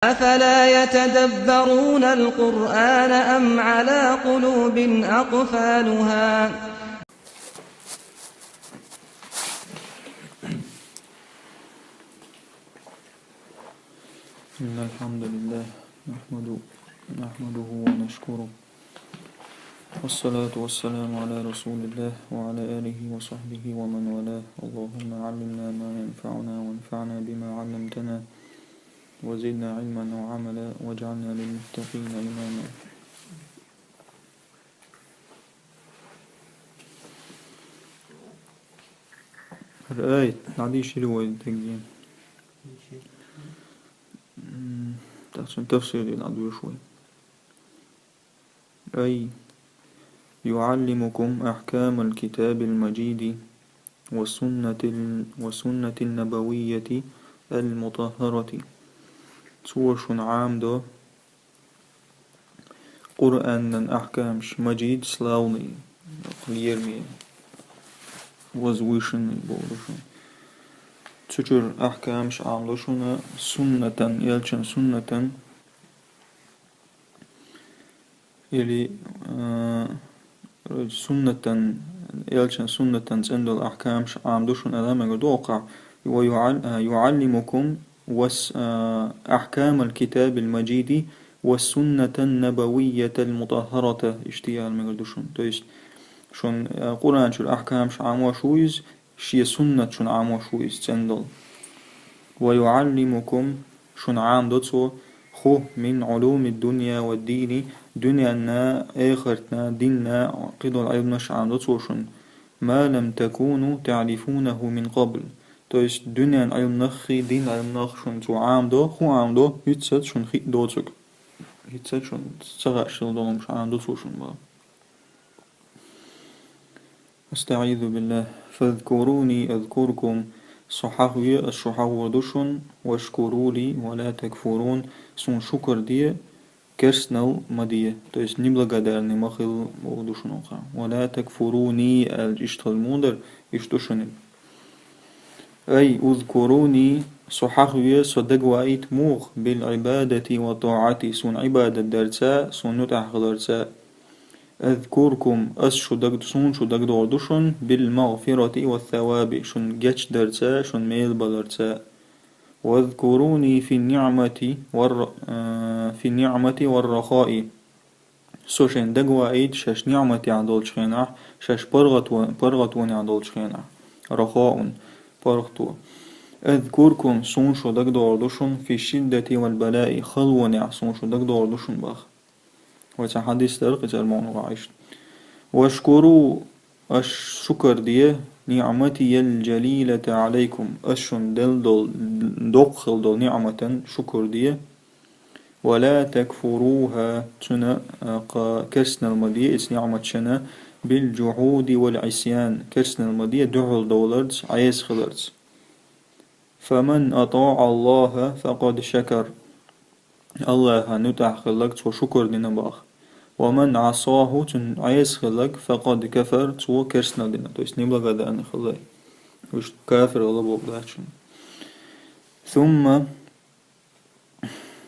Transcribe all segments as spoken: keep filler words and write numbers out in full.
أفلا يتدبرون القرآن أم على قلوب أقفالها؟ إن الحمد لله نحمده، نحمده ونشكره، والصلاة والسلام على رسول الله وعلى آله وصحبه ومن والاه. اللهم علمنا ما ينفعنا وانفعنا بما علمتنا وزدنا علما وعملا واجعلنا للمتقين إماما. Ай, надо ещё его так делать. М, так, всё, тафсир надо ещё. أي يعلمكم أحكام الكتاب المجيد والسنة ال-، والسنة النبوية المطهرة. Цо шуна Ӏамдо Къуръанан ахькамаш, маджид, славный, лераме, возвышенный боху шуна. Цу чура ахькамаш Ӏамдо шуна суннатан, элчан суннатан, или, э, суннатан, элчан суннатан цӀена долу ахькамаш Ӏамдо шуна аьлла мегар ду оккхахь. ويعل-، э, يعلمكم وس-، э, أحكام الكتاب المجيد والسنة النبوية المطهرة, иштта аьлла мегар ду шуна. То есть, шуна, э, Къуръан чуьра ахькамаш Ӏамош ву иза, шен суннат шуна Ӏамош ву иза цӀена долу. ويعلمكم, шуна Ӏамдо цо, хӀу, من علوم الدنيا والدين, дуьненна, эхартна, динна кхидолу Ӏилманаш Ӏамдо цо шуна, ما لم تكونوا تعرفونه من قبل. То есть, дуьненан Ӏилманаххий, динан Ӏилманах шуна цо Ӏамдо, хӀун Ӏамдо, хӀинццалц шуна хиъна доцург. ХӀинццалц шуна ца хууш долу хӀуманаш Ӏамдо цо шуна боху. أستعيذ بالله. فاذكروني أذكركم. Со хьахаве, ас шу хьахор ду шуна, واشكروا لي ولا تكفرون. Суна шукар де, керстанал ма де. То есть, неблагодарный ма хила боху ду шуна хьа. ولا تكفروني аьлча иштта хила муха дара, иштта ду шуна. أي اذكروني, со хьахаве, со дагаваийта муха, بالعبادة والطاعة, суна Ӏибадат дарца, суна муьтӀахь хиларца. أذكركم, ас шу даг-, суна шу дагадогӀур ду шуна, بالمغفرة والثواب, шуна гечдарца, шуна мел баларца. واذكروني في النعمة والر-، э, في النعمة والرخاء. Со шайна дагаваийта шаьш ниӀматехь долчу хенахь, шаьш паргӀато-, паргӀатонехь долчу хенахь. رخاء, паргӀато. أذكركم, суна шу дагадогӀур ду шуна, في الشدة والبلاء, халонехь суна шу дагадогӀур ду шуна боху. Вай цхьа хьадис дара, кхин цара мукъана гӀо Ӏаш. واشكروا, аш шукар де, نعمتي الجليلة عليكم, ас шуна делла долу, доккха хила долу ниӀматан шукар де. ولا تكفروها, цуьнан, а, кху керстанал ма де, оцу ниӀматан, بالجحود والعصيان, керстанал ма де дуьхьал довларца, Ӏеса хиларца. فمن أطاع الله فقد شكر. АллахӀан муьтӀахь хилларг, цо шукар дина боху. ومن عصاه, цуьнан Ӏеса хилларг, فقد كفر, цо керстанал дина, то есть неблагодарный хилла. Уьш кафир хилла боху дац шуна. ثم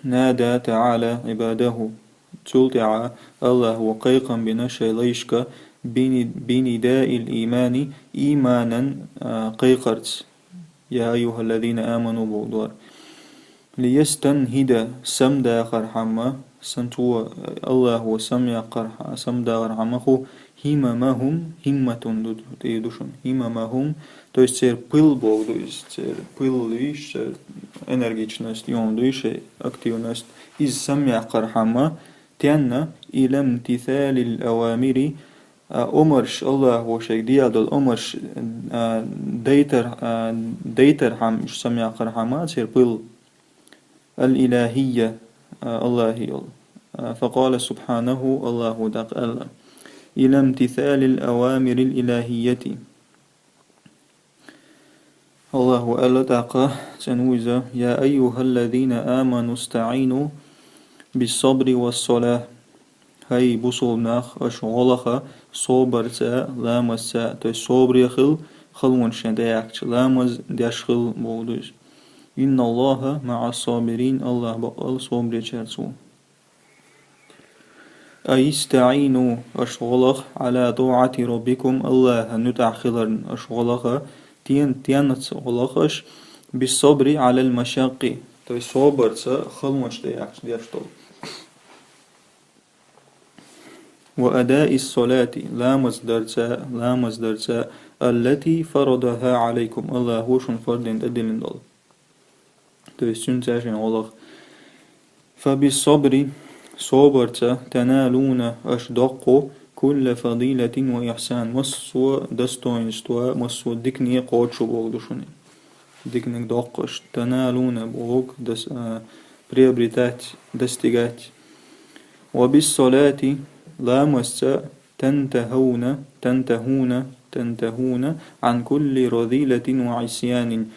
نادى تعالى عباده. Цул тӀаьхьа АллахӀа кхайкхам бина шайн лайшка بن-, بنداء الإيمان, ийманан, а, кхайкхарца. يا أيها الذين آمنوا боху дора. ليستنهد, самдахархьама, сан цо, АллахӀа самъяккхархьа-, самдахархьама хӀу, هممهم, همة ду, тӀе ду шуна, هممهم, то есть церан пыл боху ду иза, церан пыл ду иза, церан энергичность, юн ду иза, активность, иза самъяккхархьама, тенна, إلى امتثال الأوامر, а, омарш, АллахӀа шайга дийр долу омарш, а, дайтар-, а, дайтархьама, уьш самъяккхархьама, церан пыл, الإلهية, а, АллахӀан йолу. А, فقال سبحانه, АллахӀа тӀаккха аьлла: إلى امتثال الأوامر الإلهية. АллахӀа аьлла тӀаккха, цӀена ву иза: يا أيها الذين آمنوا استعينوا بالصبر والصلاة. ХӀай, бусулба нах, аша гӀо лаха собарца, ламазца, то есть собаре хила, халонаш шайн тӀеяхча, ламаз деш хила боху ду иза. إن الله مع الصابرين, Аллах бакъал собаречаьрца ву. أي استعينوا, аша гӀо лаха, على طاعة ربكم, Аллахан муьтӀахь хиларна аша гӀо лаха, тен-, тенца гӀо лаха аша, بالصبر على المشاق, то есть собарца халонаш тӀехь деш долу. وأداء الصلاة, ламаз дарца, ламаз дарца, التي فرضها عليكم, Аллахо шуна фарз дина тӀедиллина долу. То есть цуьнца шайн гӀо лаха. فبالصبر, собарца, تنالون, аша доккху, كل فضيلة وإحسان, массо а достоинство, массо а дикане кхочуш боху ду шуна. Диканиг доккхуш, تنالون боху, дас-, а, приобретать, достигать. وبالصلاة, ламазца, تنتهون, تنتهون, تنتهون عن كل رذيلة وعصيان.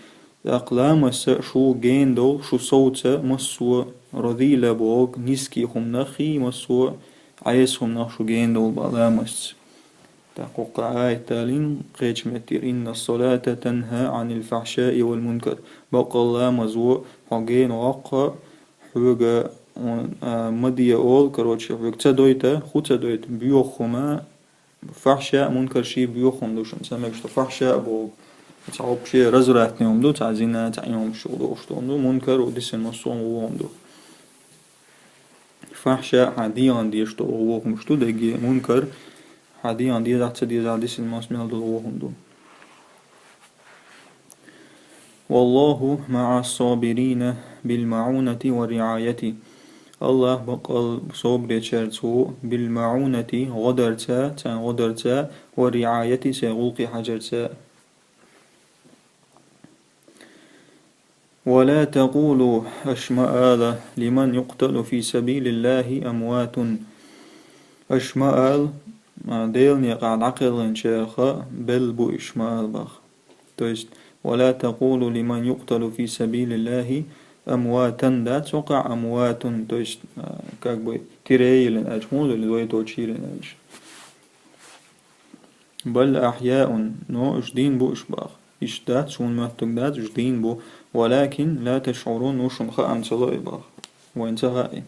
ТӀаккха ламазца шу гена довла, шу совца массо а разила боху, низкий хӀуманах а, массо а Ӏеса хӀуманах шу гена довла боху ламазца. ТӀаккха кху аят далийна кхечу меттера: إن الصلاة تنهى عن الفحشاء والمنكر. Баккъалла ламазо хьо гена воккху, хьоьга, а, ма де олу, короче, хьоьга ца дойта, хӀун ца дойта, боьха хӀума, фахьша а, мункар ши а боьха хӀума ду шуна. Ца мегаш ду фахьша а боху. Цхьа вообще развратный хӀума ду, цхьа зина, цхьа иймаш чу дохуш долу хӀума ду, мункар ву дисина массо а вон хӀума ду. Фахьша хьан дегӀан дезаш долу вон хӀумаш ду дерриге, мункар хьан дегӀан дезахь, ца дезахь дисина мас мел долу вон хӀума ду. والله مع الصابرين بالمعونة والرعاية. Аллах баккъал собаречаьрца ву, بالمعونة, гӀо дарца, царна гӀо дарца, والرعاية, церан гӀуллакхе хьажарца. ولا تقولوا, аша ма ала, لمن يقتل في سبيل الله أموات. Аша ма ала, а, Делан некъахь дӀакхелхинчарах белла бу уьш, ма ала боху. То есть, ولا تقولوا لمن يقتل في سبيل الله أمواتا дац, цу хьокъехь أموات, то есть, а, как бы тире йиллина аьлча, хӀун ду, двоеточие йиллина аьлча. بل أحياء, но уьш дийна бу уьш боху. Иштта дац, шуна моьттург дац, уьш дийна бу. ولكن لا تشعرون, ну шуна хаа ца ло и боху. Вайна ца хаьа и.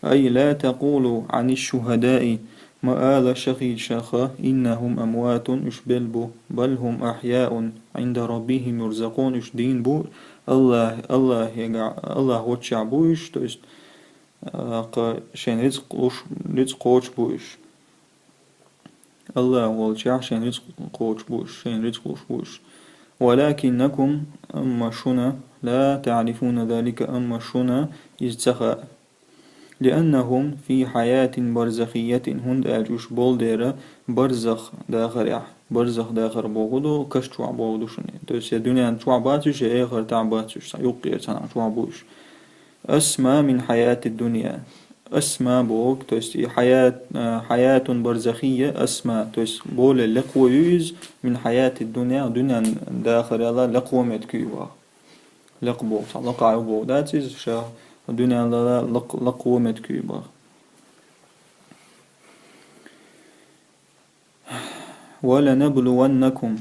أي لا تقولوا عن الشهداء, ма ала шахидашах, إنهم أموات, уьш белла бу, بل هم أحياء عند ربهم يرزقون, уьш дийна бу, Аллах, Аллахьега, Аллах волчохь бу уьш, то есть, а, кха шайн рицкъ луш, рицкъ кхочуш бу уьш. Аллах волчохь шайн рицкъ кхочуш бу уьш, шайн рицкъ луш бу уьш. ولكنكم, амма шуна, لا تعرفون ذلك, амма шуна иза ца хаьа. لأنهم في حياة برزخية, хӀунда аьлча уьш болу дера барзах дахарехь, барзах дахар боху ду, каш чохь боху ду шуна. То есть, я дуьнен чохь бац уьш, я эхартахь бац уьш, цхьа юккъера цхьана чохь бу уьш. أسمى من حياة الدنيا. أسمى боху, то есть и حياة, а, حياة برزخية أسمى, то есть более лекхо ю иза, من حياة الدنيا, дуьнен дахарал лекхо меттиг ю боху. Лекха боху, цхьа лакхахь ю боху дац иза, ша дуьненал лакх-, лекхо меттиг ю боху. ولنبلونكم.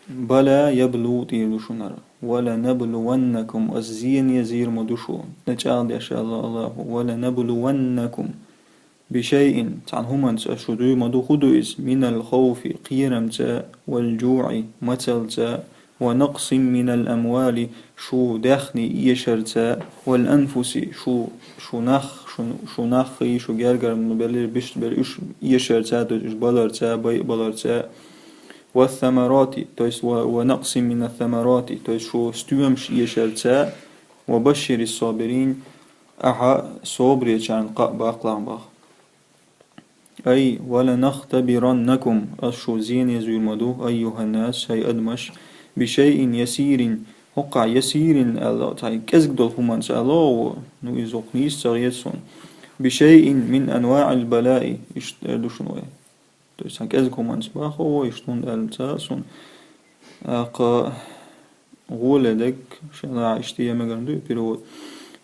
بلى يبلو тӀера ду шуна хӀара. ولنبلونكم, ас зене зийр ма ду шу. ДӀачӀагӀдеш аьлла Аллахо: ولنبلونكم بشيء, цхьана хӀуманца ас шу зуьйр ма ду, хӀун ду иза? من الخوف, кхерамца, والجوع, мацалца, ونقص من الأموال, шу даьхни эшарца, والأنفس, шу, шу нах, шу, шу нах хи, шу гергара беллера, бишта беллера, уьш эшарца, то есть уьш баларца, байбаларца, والثمرات, то есть و-, ونقص من الثمرات, то есть шу стоьмаш эшарца, وبشر الصابرين, ахьа собаречарна кхаъ баккхалахь боху. أي ولنختبرنكم, ас шу зене зуьйр ма ду, أيها الناس, хӀай адамаш, بشيء يسير, хӀокхахь يسير аьлла, цхьа кӀезиг долу хӀуманца аьлла, ну, иза хӀокху нийса ца хета суна. بشيء من أنواع البلاء, иштта эр ду шуна вай. То есть, цхьа кӀезиг хӀуманца боху вай, иштта хӀунда аьлла ца суна. ТӀаккха гӀоле дерг, шен лаьа иштта е мегар ду и перевод.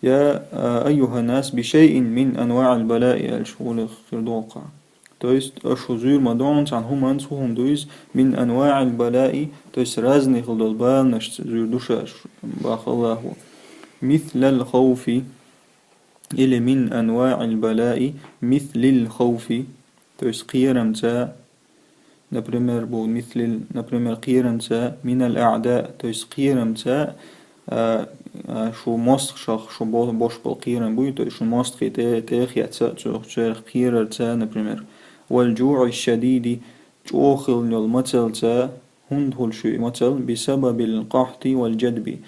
يا, а, أيها الناس بشيء من أنواع البلاء аьлча, гӀоле хир ду хӀокхахь. То есть, а, шу зуьйр ма ду хьуна цхьана хӀуманца, хӀу хӀума ду иза, من أنواع البلاء, то есть разный хила долу баланашца зуьйр ду ша шу, бах Аллахо. مثل الخوف, или من أنواع البلاء مثل الخوف, то есть кхерамца, например, бу مثل, например, кхерамца من الأعداء, то есть кхерамца, а, а, шу мостагӀашах, шу бо-, бош болу кхерам буй, то есть шу мостагӀий тӀе, тӀе а хецна, цу, церах кхерарца, например. والجوع الشديد, чӀогӀа хилла йолу мацалца, хӀунда хуьлу шу и мацал, بسبب القحط والجدب.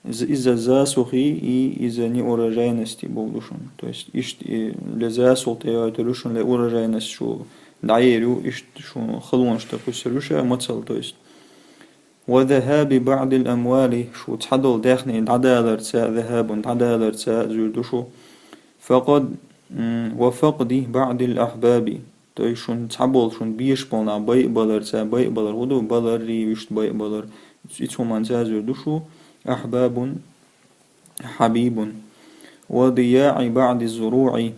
Из-, иза засухи и иза неурожайности боху ду шуна. То есть, иштта и ле засуха тӀейойтур ю шуна, ле урожайность шу дӀаер ю, иштта шуна халонаш тӀе кхуьссур ю ша мацал, то есть. وذهاب بعض الأموال, шу цхьадолу даьхни дӀадаларца, ذهاب дӀадаларца зуьйр ду шу. فقد, м, وفقد بعض الأحباب. То есть шуна цхьаболу шуна беш болу нах байа баларца, байа балар хӀу ду, баларрий вуьшта байа балар. Ицу хӀуманца зуьйр ду шу, أحباب, حبيب. وضياع بعض الزروع.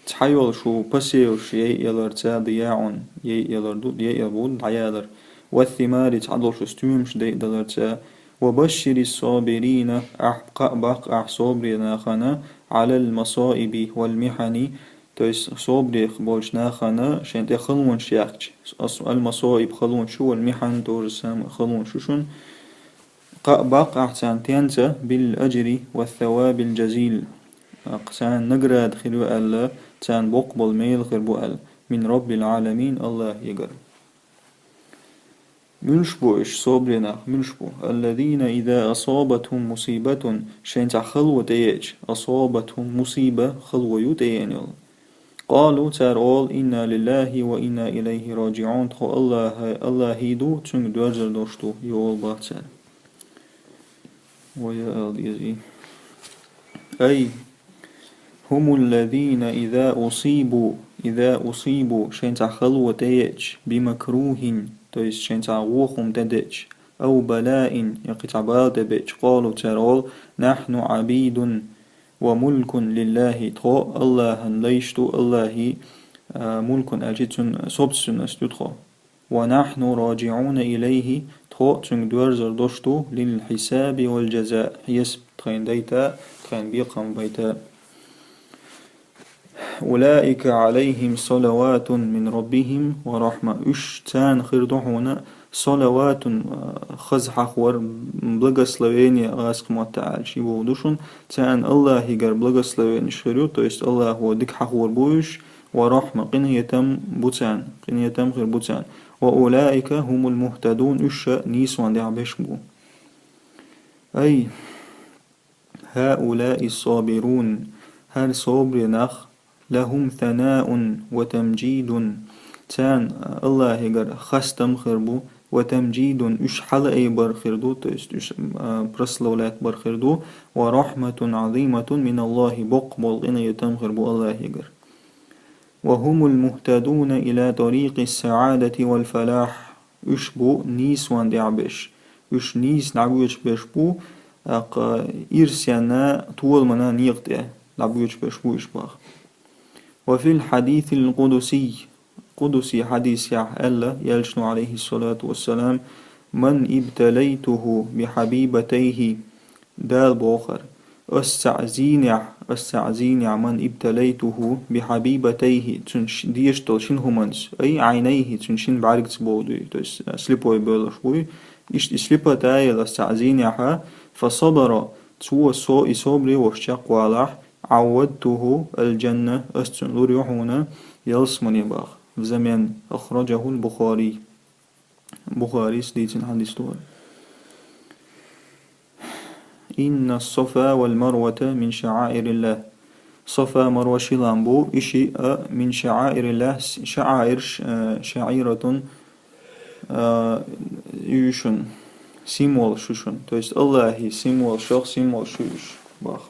Цхьайолу шу посеваш яйа яларца, ضياع, яйа ялар ду, яйа ял бу, дӀаялар. والثمار, цхьадолу шу стоьмаш дайа даларца. وبشر الصابرين, ахь кхаъ баккха ахь собаре нахана, على المصائب والمحن, то есть собарех болчу нахана шайн тӀе халонаш яхча, ас-, المصائب халонаш ю, والمحن то же самое халонаш ю шуна. Кхаъ баккха ахь царна тенца, بالأجر والثواب الجزيل. Аккха царна награда хир ю аьлла, царна боккха болу мел хир бу аьлла, من رب العالمين, Аллахьигара. Муьлш бу уьш, собаре нах, муьлш бу? الذين إذا أصابتهم مصيبة, шайн цхьа хало тӀееъча, أصابتهم مصيبة, хало ю тӀееъна йолу. قالوا, цара олу, إنا لله وإنا إليه راجعون, тхо Аллахьа-, Аллахьий ду, цуьнга доьрзар долуш ду, йолу бах цара. Вай ала деза и. أي هم الذين إذا أصيبوا, إذا أصيبوا, шайн цхьа хало тӀееъча, بمكروه, то есть шайн цхьа вон хӀума тӀедеъча, أو بلاء, я кхин цхьа бала тӀебеъча, قالوا, цара олу, نحن عبيد وملك لله, тхо Аллахьан лайш ду, Аллахьий, а, ملك аьлчи цуьнан собственность ду тхо. ونحن راجعون إليه, тхо цуьнга доьрзар долуш ду, للحساب والجزاء, хьесап тхайна дайта, тхайна бекхам байта. أولئك عليهم صلوات من ربهم ورحمة. Уьш царна хир ду хьуна صلوات, а, хаза хьахор, благословение гӀазкхийн маттахь аьлча, и боху ду шуна, царна Аллахьигара благословенеш хир ю, то есть Аллахьо дика хьахор бу уьш, ورحمة, къинхетам бу царна, къинхетам хир бу царна. وأولئك هم المهتدون, уьш ша нийсонан тӀехь беш бу. أي هؤلاء الصابرون, хӀара собаре нах, لهم ثناء وتمجيد, царна Аллахьигара хастам хир бу, وتمجيد, уьш хьалаайбар хир ду, то есть уьш, а, прославлять бар хир ду, ورحمة عظيمة من الله, боккха болу къинхетам хир бу Аллахьигара. وهم المهتدون إلى طريق السعادة والفلاح. Уьш бу нийсонан тӀехь беш. Уьш нийса дӀагоьчу беш бу, аккха ирсенна, толамана некъа тӀе дӀагоьчу беш бу уьш бах. وفي الحديث القدسي, къудси хьадисехь аьлла, Элчано, عليه الصلاة والسلام: من ابتليته بحبيبتيه, Дала боху хӀара: «Ас цхьаъ зийнехь, ас цхьаъ зийнехь, من ابتليته بحبيبتيه, цуьнан ш-, дезаш долу шина хӀуманца, أي عينيه, цуьнан шина бӀаьргаца боху дуй, то есть, а, слепой бевлларш буй, иштта и слепота елла ас цхьаъ зийнехь, فصبر, цо со-, и собаре волуш чекхвалахь, عوضته الجنة, ас цунна лур ю хьуна ялсамане бах, взамен». أخرجه البخاري. Бухарис дийцина хьадис ду хӀара. إن الصفا والمروة من شعائر الله. Сафа, Марва ши лам бу, и шиъ а من شعائر الله, с-, шаӀаир, ш-, э, шаӀиратун, э, ю шуна, символаш ю шуна. То есть Аллахьий символашах символаш ю уьш, бах.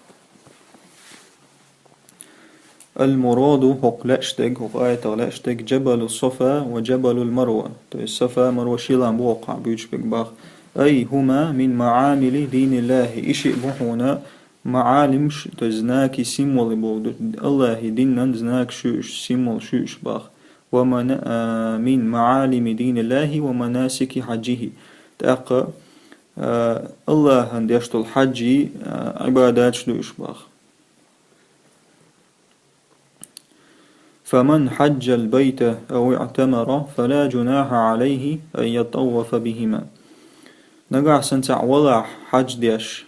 المراد, хӀокху лаьаш дерг, хӀокху аятах лаьаш дерг, جبل الصفا وجبل المروة. То есть Сафа, Марва ши лам бу хӀокхахь буьйцуш берг бах. أي هما من معالم دين الله. И шиъ бу хьуна маӀалимаш, то есть знаки, символы боху ду, Аллахьий динан знакаш ю уьш, символаш ю уьш бах. ومن-، آه، من معالم دين الله ومناسك حجه. ТӀаккха, а, Аллахьан деш долу хьаджий, а, Ӏибадаташ ду уьш боху. فمن حج البيت أو اعتمر فلا جناح عليه أن يطوف بهما. Нагахь санна цхьаъ валахь хьадж деш,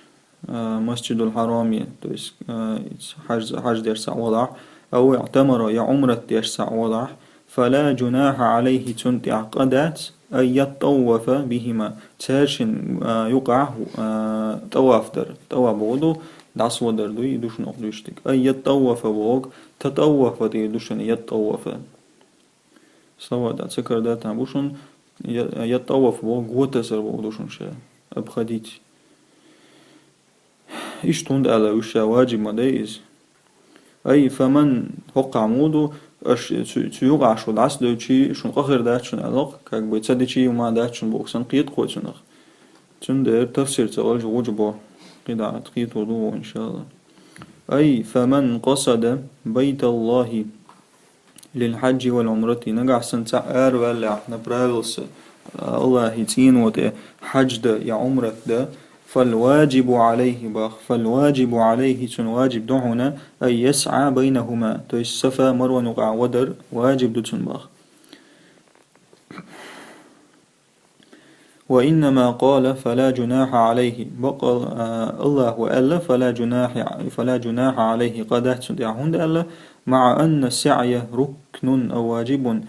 а, Масджидул Хьараме, то есть, а, хьадж, хьадж деш цхьаъ валахь, أو اعتمر, я Ӏумрат деш цхьаъ валахь, فلا جناح عليه, цунна тӀехь къа дац, أن يطوف بهما, цаьршин, а, юкъахь, а, тӀаваф дар. ТӀаваф боху ду, дӀасавадар ду, и ду шуна оха дуьйцург. أن يطوف боху, تطوف тӀе ду шуна يطوف. Слова да, ца карда там бу шуна, я-, يطوف боху, готасар боху ду шуна ша. Обходить. Иштта хӀунда аьлла, уьш ша ваджиб ма дай иза. أي فمن, хӀокхахь муха ду, аша цу, цу юкъахь шу дӀасадевлчи, шуна къа хир дац шуна аьлла-кх, как бы ца дичи ма дац шуна боху санна кхета кхо цунах. Цундела тафсир ца хилча гӀуж бо. КхидӀа кхетор ду вон, иншалла. أي فمن قصد بيت الله للحج والعمرة, нагахь санна цхьаъ араваьллехь, направился, Аллахьан цӀено тӀе хьадж дан я Ӏумрат дан, فالواجب عليه боху, فالواجب عليه, цунна ваджиб ду хьуна, أن يسعى بينهما, то есть Сафа Марван юкъахь вадар ваджиб ду цунна боху. وإنما قال فلا جناح عليه. Бакъал, а, Аллахьа аьлла, فلا جناح, فلا جناح عليه, къа дац цунна тӀехь хӀунда аьлла, مع أن السعي ركن أو واجب.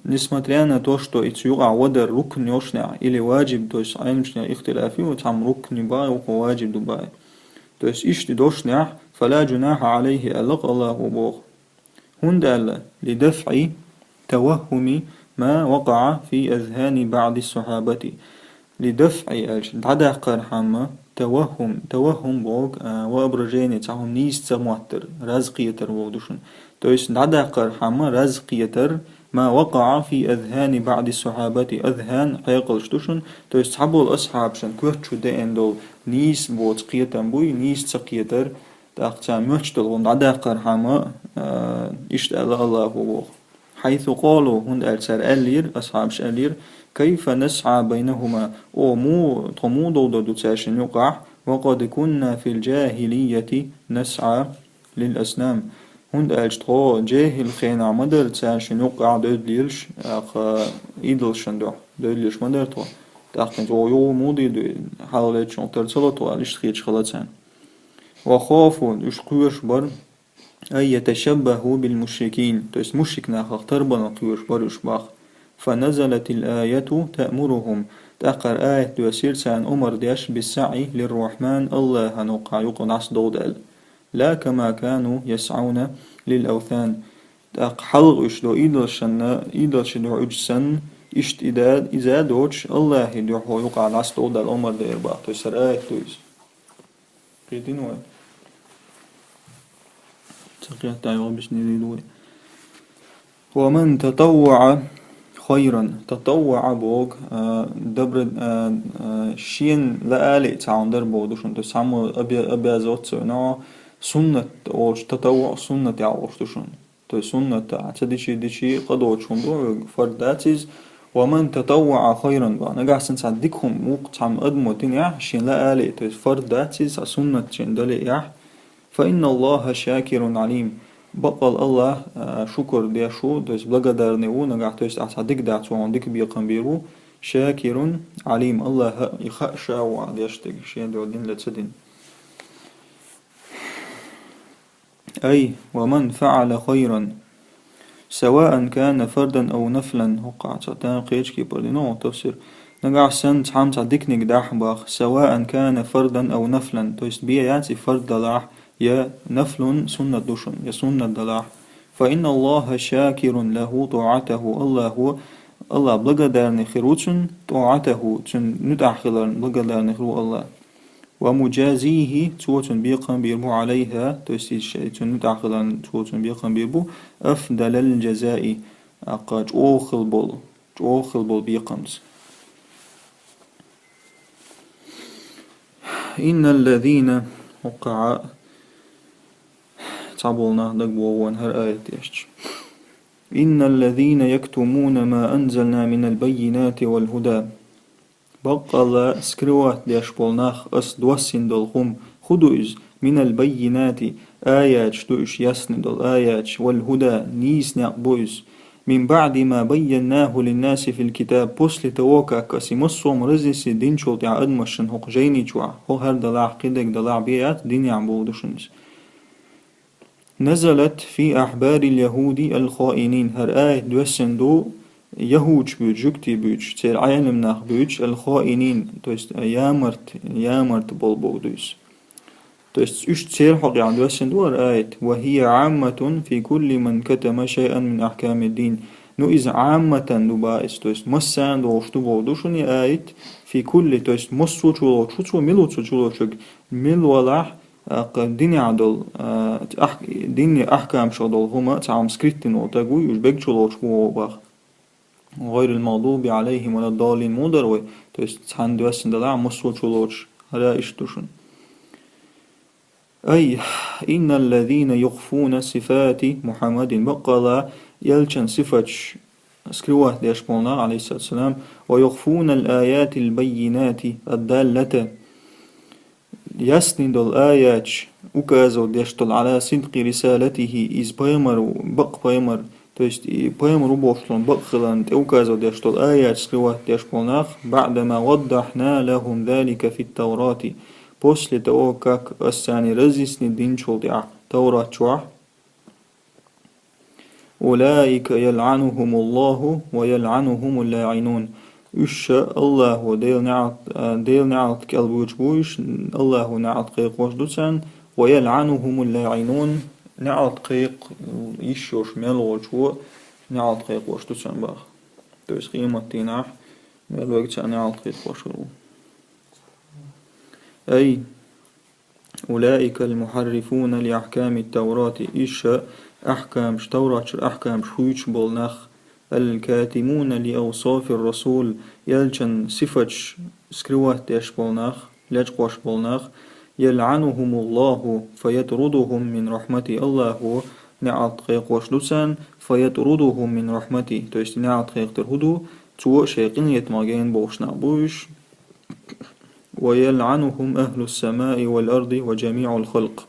Несмотря на то, что и цу юкъахь вадар рукн йолушшехь, или ваджиб, то есть Ӏеламчу наха ихтилаф ю, цхьамма рукн ю боху, вукхо ваджиб ду боху. То есть иштта и долушшехь, فلا جناح عليه аьлла-кх Аллахьа боху. ХӀунда аьлла, لدفع توهم ما وقع في أذهان بعض الصحابة. لدفع аьлча, дӀадаккхархьама, توهم, توهم боху, а, воображение, цхьа хӀума нийса ца моттар, раз кхетар боху ду шуна. То есть дӀадаккхархьама раз кхетар, ما وقع في أذهان بعض الصحابة, أذهان хьекъалш ду шуна, то есть цхьаболу асхьабашна коьрта чу деана долу нийса боцу кхетам буй, нийса ца кхетар, тӀаккха царна моьттуш долу хӀума дӀадаккхархьама, а, иштта аьлла Аллахьа боху. حيث قالوا, хӀунда аьлча цара аьллера, асхьабаша аьллера, كيف نسعى بينهما, о, му, тхо муха довдар ду цаьршинна юкъахь, وقد كنا في الجاهلية نسعى للأصنام. ХӀунда аьлча тхо жехӀил хенахь ма дара цаьршинна юкъахь девдалелаш, тӀаккха идолшна дуьхьа девдалелаш ма дара тхо. ТӀаккха тхо юха муха дийр ду, хьалхалерчунах тар ца ло тхо аьлла, иштта хеташ хилла царна. وخافوا, уьш кхоьруш бара, أن يتشبهوا بالمشركين, то есть мушрик нахах тарбанал кхоьруш бара уьш боху. فنزلت الآية تأمرهم, тӀаккха аят доьссира царна омра деш, بالسعي للرحمن, Аллахьан юкъахь юкъа дӀасадовда аьлла. لا كما كانوا يسعون للأوثان. ТӀаккха хьалха уьш долу идолшна, идолшна дуьхьа уьдуш санна, иштта и да, иза доцуш, Аллахьан дуьхьа юкъахь дӀасадовда аьлла омра дера боху. То есть хӀара аят ду иза. Кхетийна вай? Ца кхетта йолу бисмилла ду вай. ومن تطوع خيرا. تطوع боху, а, добро-, а, а, шена лаале цхьа хӀума дар боху ду шуна. То есть цхьаммо обя-, обязываться вина, суннат олуш, татаввуъ суннат яхь олуш ду шуна. То есть суннат а ца дичи, дичи къа доцуш хӀума ду, фард дац иза. ومن تطوع خيرا боху. Нагахь санна цхьа дика хӀума вукху цхьамма адамо динехь, шена лаале, то есть фард дац иза, цхьа суннат шена дале яхь, فإن الله شاكر عليم. Бакъал Аллахь, а, шукур деш ву, то есть благодарный ву нагахь, то есть ахь цхьа дика дац вахана дика бекхам бийр ву, شاكر عليم. Аллахь и хаа ша ву ахь деш дерг, шен дуьхьа дина ле ца дина. أي ومن فعل خيرا سواء كان فردا أو نفلا. ХӀокхахь цхьа тайна кхечу кепара дина хӀун тафсир. Нагахь санна цхьамма цхьа диканиг дахь боху, سواء كان فردا أو نفلا, то есть бен яц и фард далахь, я нафлун суннат ду шуна, я суннат далахь. فإن الله شاكر له طاعته, Аллахьо, Аллахь благодарный хир ву цунна, طاعته, цуьнан муьтӀахь хиларна благодарный хир ву Аллахь. ومجازيه, цо цунна бекхам бийр бу, عليها, то есть иза шайн цунна муьтӀахь хиларна цо цунна бекхам бийр бу, أفضل الجزاء, тӀаккха чӀогӀа хила болу, чӀогӀа хила болу бекхамца. إن الذين, хӀокхахь цхьаболу нах дагабогӀу вайн хӀара аят дешча. إن الذين يكتمون ما أنزلنا من البينات والهدى. Баккъалла скрывать деш болу нах ас доссина долу хӀума, хӀун ду иза? من البينات, аяташ ду уьш, ясни долу аяташ, والهدى, нийса некъ бу иза. من بعد ما بيناه للناس في الكتاب, после того, как ас и массо а разъяснить динчул тӀаьхьа адамашна хӀокху жайни чохь, хӀокху хӀара далахь, кхидерг далахь бен яц, динехь боху ду шуна иза. نزلت في أحبار اليهود الخائنين. ХӀара аят доьссина ду яхӀудаш буьйцу, жуьгтий буьйцу, церан Ӏелам нах буьйцу, الخائنين, то есть ямарт, ямарт болу боху ду иза. То есть уьш церан хьокъехь доьссина ду хӀара аят. وهي عامة في كل من كتم شيئا من أحكام الدين. Ну, иза Ӏамматан ду боху иза, то есть массарна долуш ду боху ду шуна и аят, في كل, то есть массо а чулоцуш ву цо, мила ву цо чулоцург, мила валахь, а, кху динехь долу, а, ахь-, динан ахкамашах долу хӀума цхьа хӀума скрытина волу стаг вуй, уьш бегачу лоцуш бу боху. غير المغضوب عليهم ولا الضالين ма дара вай, то есть цхьанна доьссина далахь, массо а чулоцуш, хӀара иштта ду шуна. أي إن الذين يخفون صفات محمد, баккъалла элчан сифаташ скрывать деш болу нах, عليه الصلاة والسلام, ويخفون الآيات البينات الدالة, ясни долу аяташ указывать деш долу, على صدق رسالته, иза пайхамар ву, бакъ пайхамар, то есть и пайхамар ву бохуш долу бакъ хиларна тӀе указывать деш долу аяташ скрывать деш болу нах, بعدما وضحنا لهم ذلك في التوراة, после того, как ас царна разъяснить динчул тӀаьхьа Таврат чохь. أولئك يلعنهم الله ويلعنهم اللاعنون. Уьш ша Аллахо Делан неӀалт, а, Делан неӀалт кӀел буьйцуш бу уьш, Аллахо неӀалт кхайкхош ду царна, ويلعنهم اللاعنون, неӀалт кхайкха йиш йолуш мел волчо неӀалт кхайкхош ду царна боху. То есть къематдийнахь мел верг царна неӀалт кхайкхош хир ву. أي أولئك المحرفون لأحكام التوراة, уьш ша ахкамаш, Таврат чуьра ахкамаш хуьйцуш болу нах, الكاتمون لأوصاف الرسول, элчан сифаташ скрывать деш болу нах, лечкъош болу нах, يلعنهم الله فيطردهم من رحمته, Аллахо неӀалт кхайкхош ду царна, فيطردهم من رحمته, то есть неӀалт кхайкхор хӀун ду, цо шайн къинхетамах гена бохуш нах бу уьш. ويلعنهم أهل السماء والأرض وجميع الخلق.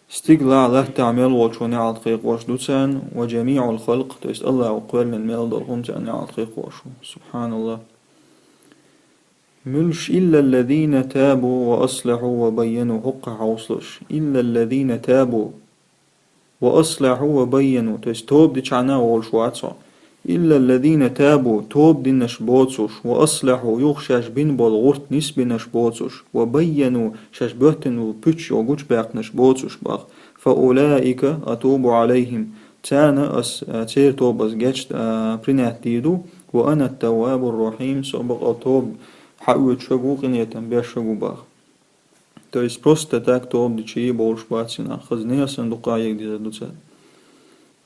Стигалахь, латтахь мел волчо неӀалт кхайкхош ду царна, وجميع الخلق, то есть Аллахо кхоьллина мел долу хӀума царна неӀалт кхайкхош ву. سبحان الله. Муьлш, إلا الذين تابوا وأصلحوا وبينوا, хӀокхахь хьовсалаш. إلا الذين تابوا وأصلحوا وبينوا, то есть тоба дичхьана волуш вац хьо. إلا الذين تابوا, тоба динарш боцуш, وأصلحوا, юха шаьш бина болу гӀурт нисбинарш боцуш, وبينوا, шаьш боьттина болу пуьчча гучубаьккхинарш боцуш боху. فأولئك أتوب عليهم, царна ас, а, церан тоба ас гечд-, а, принять дийр ду, وأنا التواب الرحيم, со бакъал тоба хьаоьцуш ву, къинхетам беш ву боху. То есть просто так тоба дича бовлуш бац и нах, хаза нехан санна дукха а ерг дезар ду цара.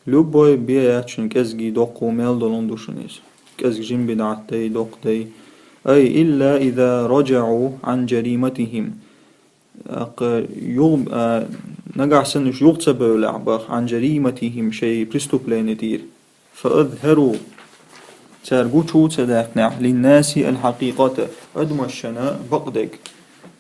Любой бен яц шуна кӀезгий доккхий мел долун ду шуна иза. КӀезиг жима бидӀат дай, доккха дай. أي إلا إذا رجعوا عن جريمتهم. Аккха юл-, а, нагахь санна уьш юха ца бевллехь боху, عن جريمتهم, шайн преступлени тӀера. فأظهروا, цара гучу ца даьккхинехь, للناس الحقيقة, адамашна бакъдерг.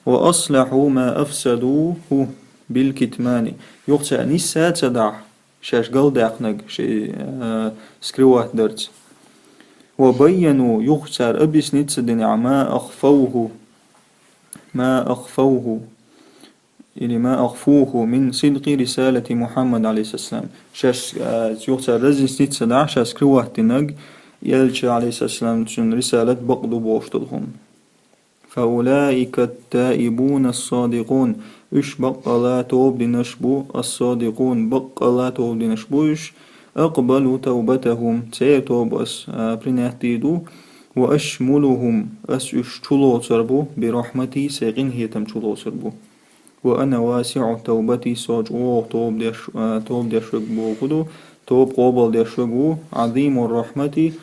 وأصلحوا ما أفسدوه بالكتمان. Юха цара нисса ца дахь шаьш галдаьккхинарг, шайн, а, скрывать дарца. وبينوا, юха цара объяснить ца динехь, ما أخفوه, ما أخفوه. Или ما أخفوه من صدق رسالة محمد عليه الصلاة والسلام. Шаьш, а, юха цара разъяснить ца дахь, шаьш скрывать динарг, элча, عليه الصلاة والسلام, цуьнан рисалат бакъ ду бохуш долу хӀума. فأولئك التائبون الصادقون. Уьш баккъала тоба динарш бу, الصادقون, баккъала тоба динарш бу уьш. أقبل توبتهم, церан тоба ас, а, принять дийр ду. وأشملهم, ас уьш чулоцур бу, برحمتي, сайн къинхетам чулоцур бу. وأنا واسع التوبة, со чӀогӀа тоба деш, а, тоба деш верг боху ду, тоба къобал деш верг ву, عظيم الرحمة,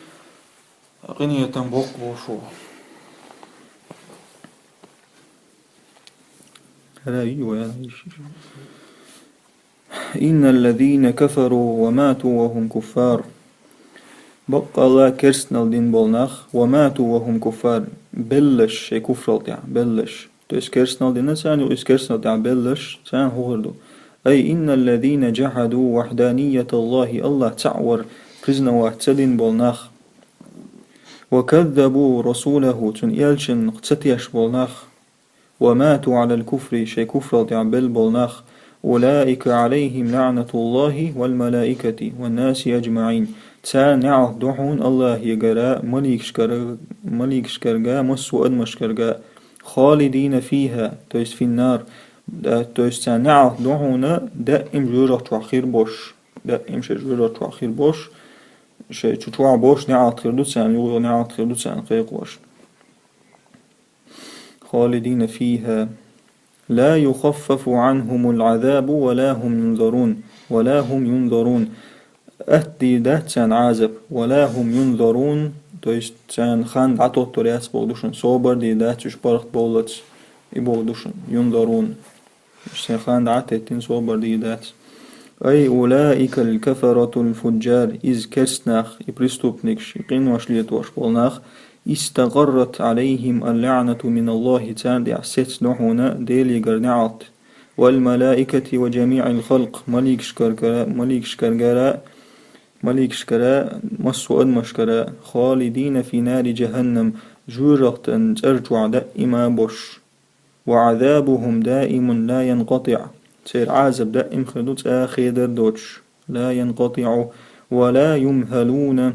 къинхетам боккха болуш ву. ХӀара ю, я. إن الذين كفروا وماتوا وهم كفار. Баккъала керстнал дин бола нах, وماتوا وهم كفار, беллаш шай куфрал тӀехь, беллаш. То есть керстнал дина царна, из керстнал тӀехь беллаш, царна хӀу хир ду. أي إن الذين جحدوا وحدانية الله, Аллах цаӀ вар признавать ца дин бола нах. وكذبوا رسوله, цун элчанна ца теш бола нах. وماتوا على الكفر, шай куфрал тӀехь белла бола нах. أولئك عليهم لعنة الله والملائكة والناس أجمعين. Царна неӀалт ду хьуна Аллахьегара, маликашкара, маликашкарга, массо а адамашкарга. خالدين فيها, то есть في النار. Да, то есть царна неӀалт ду хьуна даим жоьжахати чохь хир болуш. Даим шай жоьжахати чохь хир болуш. Шай чу чохь болуш неӀалт хир ду царна, юха неӀалт хир ду царна кхайкхош. خالدين فيها لا يخفف عنهم العذاب ولا هم ينظرون. ولا هم ينظرون. Атта дийр дац царна Ӏазап. ولا هم ينظرون. То есть царна хан дӀатоттур яц боху ду шуна. Собар дийр дац уьш паргӀат бовлац. И боху ду шуна. ينظرون. Шайн хан дӀа а теттина, собар дийр дац. أي أولئك الكفرة الفجار, иза керст нах, и преступникаш, и къинош летош болу нах, استقرت عليهم اللعنة من الله, царна тӀехь сецна ду хьуна Делегара неӀалт. والملائكة وجميع الخلق, маликашкаргара, маликашкаргара, маликашкара, массо а адамашкара, خالدين في نار جهنم, жоьжахатин цӀера чохь даима болуш. وعذابهم دائم لا ينقطع. Церан Ӏазап даим хир ду, цкъа а хедар доцуш. لا ينقطع ولا يمهلون.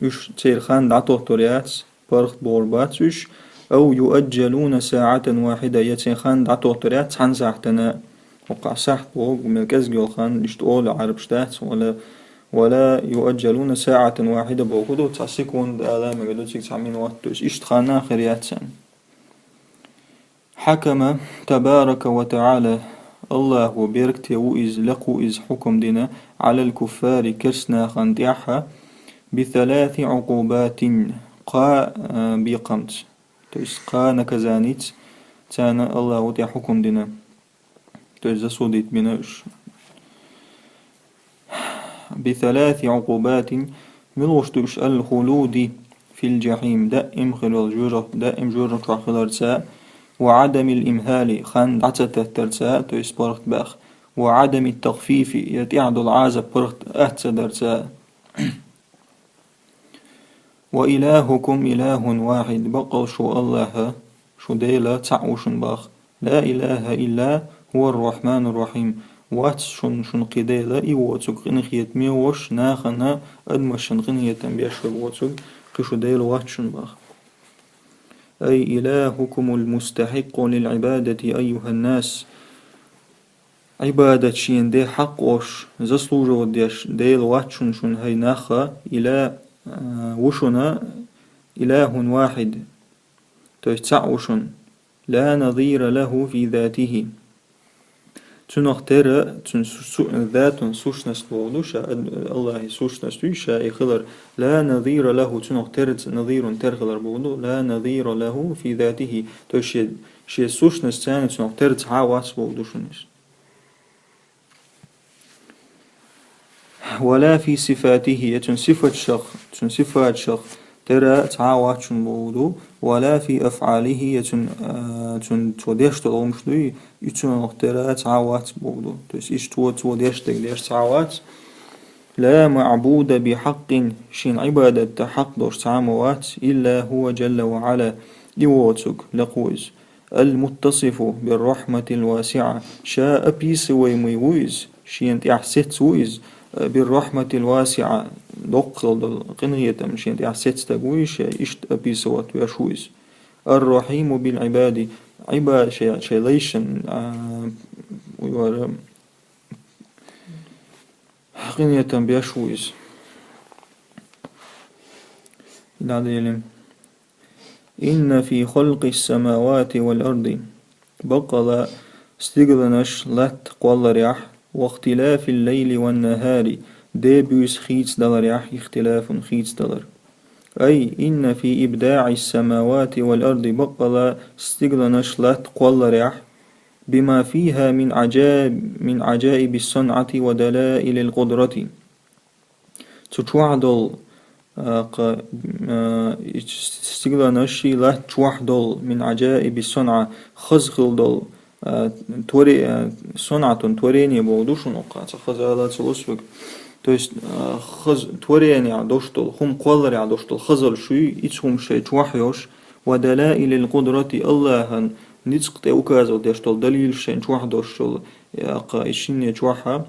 Уьш церан хан дӀатоттур яц, паргӀат бовр бац уьш. أو يؤجلون ساعة واحدة. Я церан хан дӀатоттур яц цхьана сахьтана. ХӀокху сахьт боху, мел кӀезиг йолу хан, иштта олу Ӏарбаш дац, ولا، ولا يؤجلون ساعة واحدة боху ду, цхьа секунда ала мегар ду, цига цхьа минот, то есть иштта хан а хир яц царна. حكم تبارك وتعالى, Аллахьо беркате ву иза, лекха ву иза хьукам дина, على الكفار, керст нахана тӀехь, بثلاث عقوبات, кхаа, а, бекхамца, то есть кхаа наказаница царна Аллахьо тӀехь хьукам дина, то есть засудить бина уьш. بثلاث عقوبات, муьлш ду уьш, الخلود في الجحيم, даим хир йолу жоьжахати, даим жоьжахати чохь хиларца, وعدم الإمهال, хан дӀа ца таттарца, то есть паргӀат баха, وعدم التخفيف, я тӀехь долу Ӏазап паргӀат атта ца дарца. وإلهكم إله واحد, баккъал шу Аллахь, шу Дела цхьаъ ву шуна баха. لا إله إلا هو الرحمن الرحيم. Вац шуна, шуна кхин Дела и воцург, къинхетаме вош, нахана, адамашна къинхетам беш верг воцург, кхин шу Дела вац шуна баха. أي إلهكم المستحق للعبادة أيها الناس. Ӏибадат шена де хьакъ ош, заслуживать деш Дела вац шуна, шуна хӀай нах, إله, а, ву шуна إله واحد, то есть цхьаъ ву шуна. لا نظير له في ذاته. Цунах тера, цуьнан су-, су-, затун сущность боху ду ша, Аллахьан сущность ду ша и хилар. لا نظير له, цунах тера, ц-, نظير тера хилар боху ду. لا نظير له في ذاته. То есть шен, шен сущностьца цунах тера цхьа а вац боху ду шуна иза. ولا في صفاته, я цуьнан сифаташах, цуьнан сифаташах тера цхьа а вац шуна боху ду, ولا في أفعاله, я цуьнан, а, цуьнан цо деш долу хӀумаш дуй, и цунах тера цхьа а вац боху ду. То есть иштта цо, цо деш дерг деш цхьа а вац. لا معبود بحق, шена Ӏибадат дан хьакъ долуш цхьа а ма вац, إلا هو جل وعلا, и воцург, лекха ву иза. المتصف بالرحمة الواسعة. Ша описываемый ву иза, шена тӀехь сецна ву иза, بالرحمة الواسعة, доккха долу къинхетам шена тӀехь сецна стаг ву иза, ша иштта описывать веш ву иза. الرحيم بالعباد. Ӏиба-, шай, шай лайшна, а, вара къинхетам беш ву иза. Ладели. إن في خلق السماوات والأرض. Баккъала стигланаш, латта кхолларехь, واختلاف الليل والنهار, де буьйса хийцадаларехь, اختلاف хийцадалар. أي إن في إبداع السماوات والأرض, баккъала стигланаш, латта кхолларехь, بما فيها من عجائب، من عجائب الصنعة ودلائل القدرة. Цу чохь долу, а, кха-, а, и стигланаш, и латта чохь долу, من عجائب الصنعة, хаза хилла долу, а, творе-, а, صنعة, творение бохург ду шуна, кхаъ, цхьа хаза ала ца луш верг. То есть, а, хаза творенехь долуш долу, хӀума кхолларехь долуш долу хазалла ю, и цхьа хӀума шайн чохь йолуш, ودلائل القدرة, АллахӀан ницкъ тӀе указывать деш долу далилаш шайн чохь долуш долу, я кха, и шинне чохь,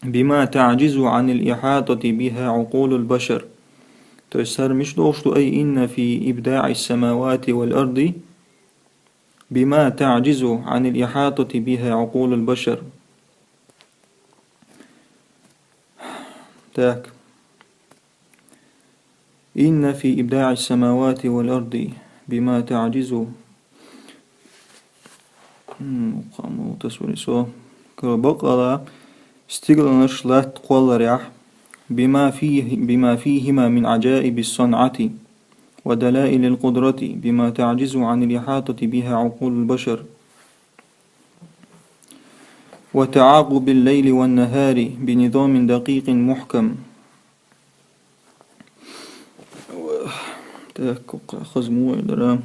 بما تعجز عن الإحاطة بها عقول البشر. То есть, хӀара мича долуш ду, أي إن في إبداع السماوات والأرض بما تعجز عن الإحاطة بها عقول البشر. Так. إن في إبداع السماوات والأرض بما تعجز. М, кхаъ, ма тасвири со. Кара баккъала стигланаш латта кхолларехь, بما فيه، بما فيهما من عجائب الصنعة ودلائل القدرة بما تعجز عن الإحاطة بها عقول البشر. وتعاقب الليل والنهار بنظام دقيق محكم. Так, кхаъ, хаза ма вай дара.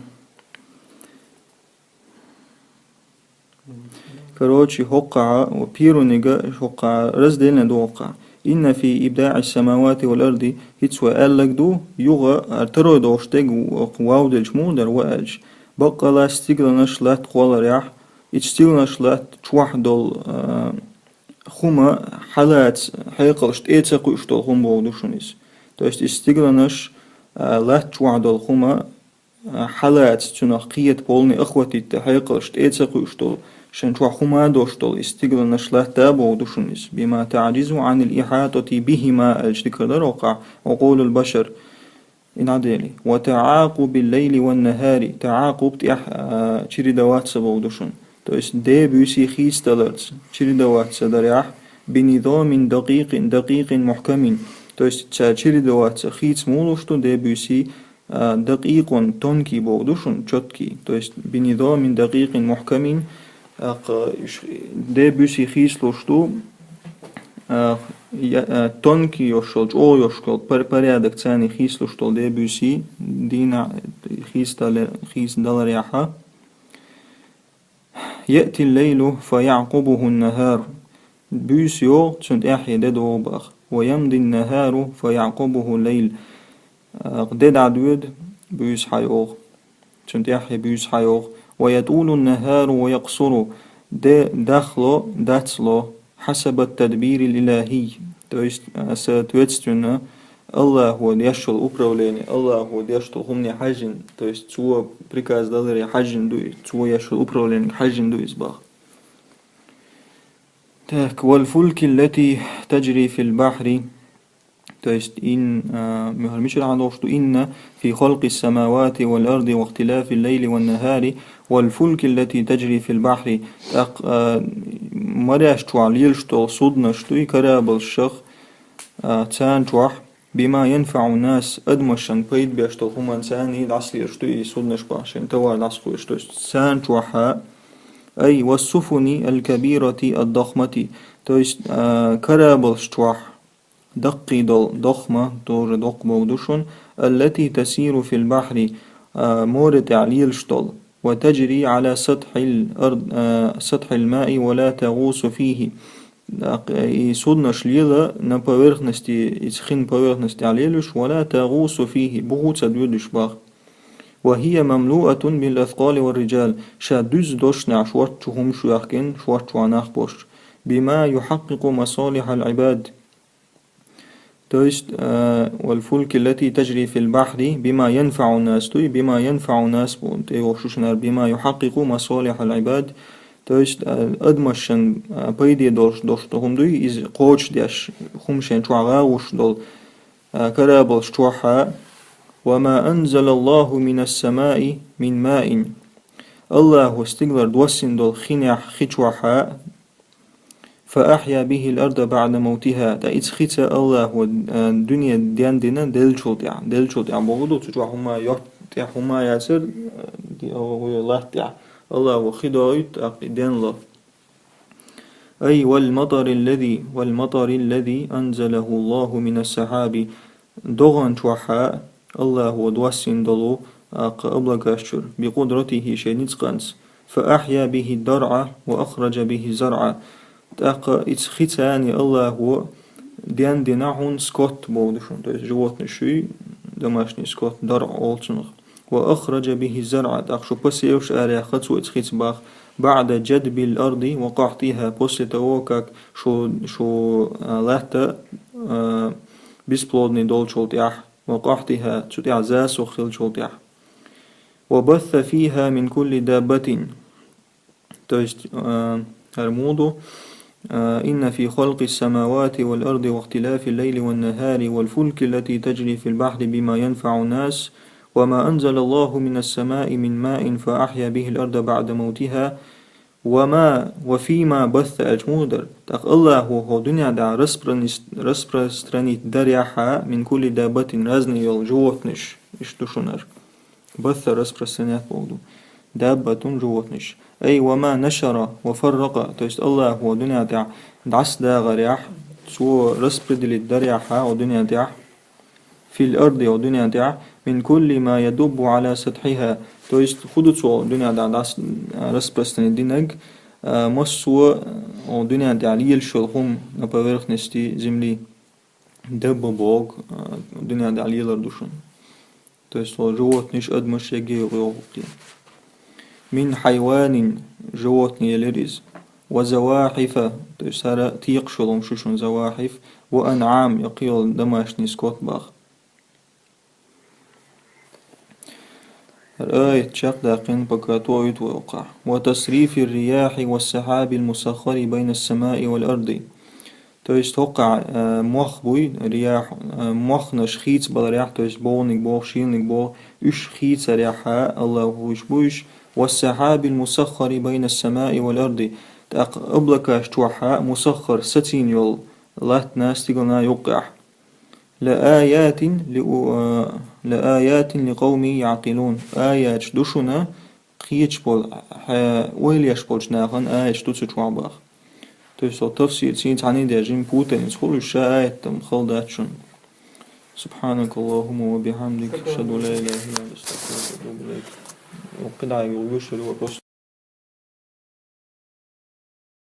Короче, хӀокхахь, первый-нига хӀокхахь разделение ду хӀокхахь. إن في إبداع السماوات والأرض, хӀинца вай аьлларг ду, юха, а, второй долуш дерг, вов делча муха дара вай аьлча. Баккъала стигланаш латта кхолларехь, и стигланаш латта чохь долу, а, хӀума хьалаца хьекъалш тӀе ца кхуьуш долу хӀума бохург ду шуна иза. То есть и стигланаш, а, латта чохь долу хӀума, а, хьалаца цунах кхета полный охватить дан хьекъалш тӀе ца кхуьуш долу, шайн чохь хӀума долуш долу и стигланаш латта бохург ду шуна иза. بما تعجز عن الإحاطة بهما аьлча дика дара хӀокхахь, عقول البشر. И нахь дели. وتعاقب الليل والنهار. ТаӀакъуб тӀехь, а, чередоваться бохург ду шуна. То есть де-буьйса хийцадаларца, чередоваться дарехь, بنظام دقيق، دقيق محكم. То есть цара чередоваться хийца муха луш ду, де-буьйса, а, دقيق, тонкий бохург ду шуна, чёткий. То есть بنظام دقيق محكم, а, кха, ш-, де-буьйса хийцалуш ду, а, я-, а, тонкий йолуш йолу, чӀогӀа йолуш йолу пор-, порядок царна хийцалуш долу де-буьйса дийнахь хийцадалар-, хийцадаларехь. يأتي الليل فيعقبه النهار. Буьйса йогӀу, цунна тӀаьхье де догӀу боху. ويمضي النهار فيعقبه الليل. А, де дӀадоьду, буьйса хьайогӀу. Цунна тӀаьхье буьйса хьайогӀу. ويطول النهار ويقصر. Де дахло, дацло. حسب التدبير الإلهي. То есть, а, соответственно, АллахӀо деш йолу управление, АллахӀо деш долу хӀумане хьаьжжина, то есть Цо приказ даларе хьаьжжина ду иза, Цо еш йолу управлениега хьаьжжина ду иза боху. Так, والفلك التي تجري في البحر. То есть, ин, а, муьхьар мичара хьан долуш ду, إن في خلق السماوات والأرض واختلاف الليل والنهار والفلك التي تجري في البحر. ТӀаккха, а, мореш чохь лелаш долу суднаш ду и корабльшах, а, царна чохь, بما ينفع الناس, адамашна пайда беш долу хӀуманца царна и дӀасалелаш ду и суднаш боху, шайн товар дӀасакхуьйсуш. То есть царна чохь а, أي والسفن الكبيرة الضخمة. То есть, а, корабльш чохь даккхий долу, ضخمة, тоже доккха бохург ду шуна, التي تسير في البحر, а, море тӀехь лелаш долу. وتجري على سطح الأرض، а, سطح الماء ولا تغوص فيه. И суднаш лела на поверхности, иза хин поверхность тӀехь лелаш, ولا تغوص فيه, буха ца доьдуш боху. وهي مملوءة بالأثقال والرجال. Ша дуьззина долчу нах шортта чу хӀумаш йохкина, шортта чу нах болуш. بما يحقق مصالح العباد. То есть, а, والفلك التي تجري في البحر بما ينفع الناس, то есть بما ينفع الناس, бу-, тӀе йогӀуш ю шуна, بما يحقق مصالح العباد. То есть, а, адамашна, а, пайде долуш, долуш долу хӀума дуй, иза кхочушдеш, хӀума шайн чохь гӀагӀуш долу, а, корабльш чохь а. وما أنزل الله من السماء من ماء. АллахӀо стигалара доссийна долу хинехь, хи чохь а, فأحيا به الأرض بعد موتها. Ткъа иза хица АллахӀо, а, дуьне дендина деллачул тӀехь. Деллачул тӀехь бохург ду, цу чохь хӀума йотта тӀехь хӀума яцара, а, ди-, а, латта тӀехь. Аллахо хи доуьйту, тӀаккха и денло. أي والمطر الذي، والمطر الذي أنزله الله من السحاب. ДогӀан чохь Аллахо доссийна долу, тӀаккха облакаш чуьра, بقدرته, шен ницкъанца. فأحيا به الأرض وأخرج به الزرع. ТӀаккха иза хи царна Аллахо дендина хьуна скот боху ду шуна, то есть животный шуьй, домашний скот, даръ олу цунах. وأخرج به الزرع, тӀаккха шу посеваш араяьккхина цо иза хица боху, بعد جدب الأرض وقحطها, после того, как шу, шу, а, латта, а, бесплодный долчул тӀаьхьа, وقحطها, цу тӀехь засуха хиллачул тӀаьхьа. وبث فيها من كل دابة. То есть, а, хӀара муха ду, а, إن في خلق السماوات والأرض واختلاف الليل والنهار والفلك التي تجري في البحر بما ينفع الناس وما أنزل الله من السماء من ماء فأحيا به الأرض بعد موتها وما، وفيما بث, аьлча муха дара. ТӀаккха Аллахо хӀокху дуьнен тӀехь распронес-, распространить дарехь, من كل دابة, разный йолу животныш, иштта ду шуна хӀара. بث распространять боху ду. دابة, животныш. أي وما نشر وفرق, то есть Аллахо дуьнен тӀехь дӀасадахарехь, цо распределить дарехь хӀокху дуьнен тӀехь, في الأرض, хӀокху дуьнен тӀехь, من كل ما يدب على سطحها, то есть хӀун ду цо дуьнен тӀехь дӀас-, распространить динарг, а, массо а хӀокху дуьнен тӀехь лелаш йолу хӀума на поверхности земли. Дабба боху, а, дуьнен тӀехь лелар ду шуна. То есть, хӀокху животныш, адамаш, еге йогӀу кхин. من حيوان, животный елира иза. وزواحف, то есть, хӀара текхаш йолу хӀума шу шуна, زواحف, وأنعام, я кхин йолу домашний скот боху. ХӀара аят чекхдаьккхина, пока тоуьйту вай хӀокхахь. وتصريف الرياح والسحاب المسخر بين السماء والأرض. То есть хӀокхахь, э, мох буй, рияхь, э, мохнаш хийцабаларехь, то есть бовниг боху, шийланиг боху, уьш хийцарехь Аллахо уьш буй уьш, والسحاب المسخر بين السماء والأرض, тӀаккха облакаш чохь мусаххар сацийна йолу латтана, стигална юккъехь. لآيات لأو-، э, لآيات لقوم يعقلون. Аяташ ду шуна, кхеташ болу, хьан ойла еш болчу нахана аяташ ду цу чохь боху. То есть, хӀокху тафсир цуьнан цхьаьна а деш, жима путаница хуьлу, ша аят-м хала дац шуна. سبحانك اللهم وبحمدك، أشهد أن لا إله إلا أنت، أستغفرك وأتوب إليك. КхидӀа юьйцур ю вопрос.